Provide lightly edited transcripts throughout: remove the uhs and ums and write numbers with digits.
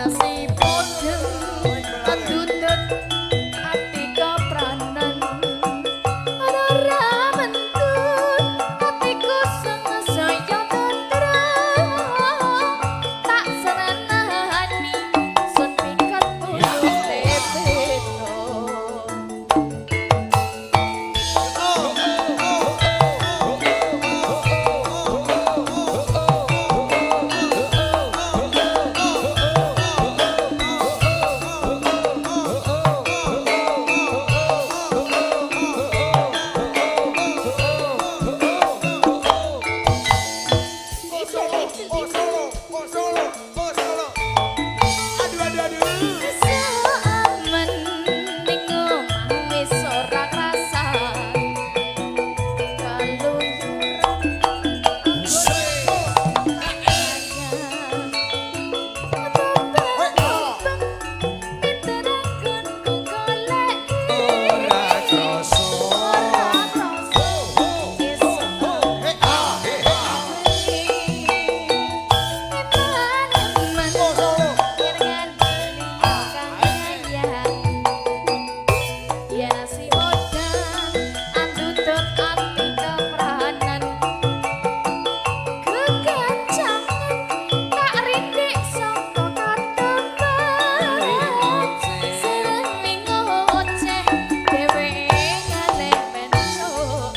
Nasi podeng andutut ati kepranan ora mentut atiku sengaya tentrem tak serenani sun pikat pulute beto. Oh Solo, oh Solo, oh Solo. Aduh, aduh, aduh. Samen ning omah wis ora krasan kaluyuran Ora krasa. Oh Solo. Ya nasi podang andutut ati kepranan kekencangan tak rindik saka katempan sering ngoceh dheweke ngalih pencuk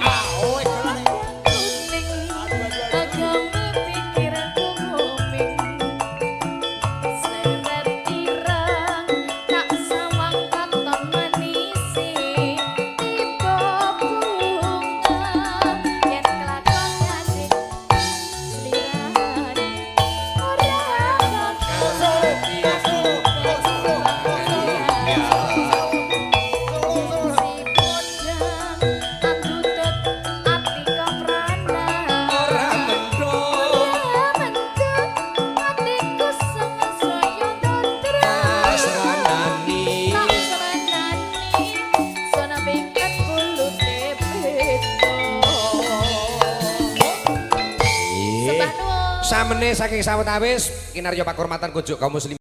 Ah, oh, gelane. Kuning agame pikiranku ngoming seret ireng tak sawang katon manise tiba bunga yen kelakon ngasih slirane ora Oh Solo, oh Solo, oh Solo, oh Solo. Solo, Solo. Si podang andutut ati kepranan Ora mendung. Atiku sengaya tentrem Asranani. tak serenani sona pikat pulute beto. Sembah nuwun. Samene saking sawetawis kinarya pakurmatan kunjuk kaum muslimin.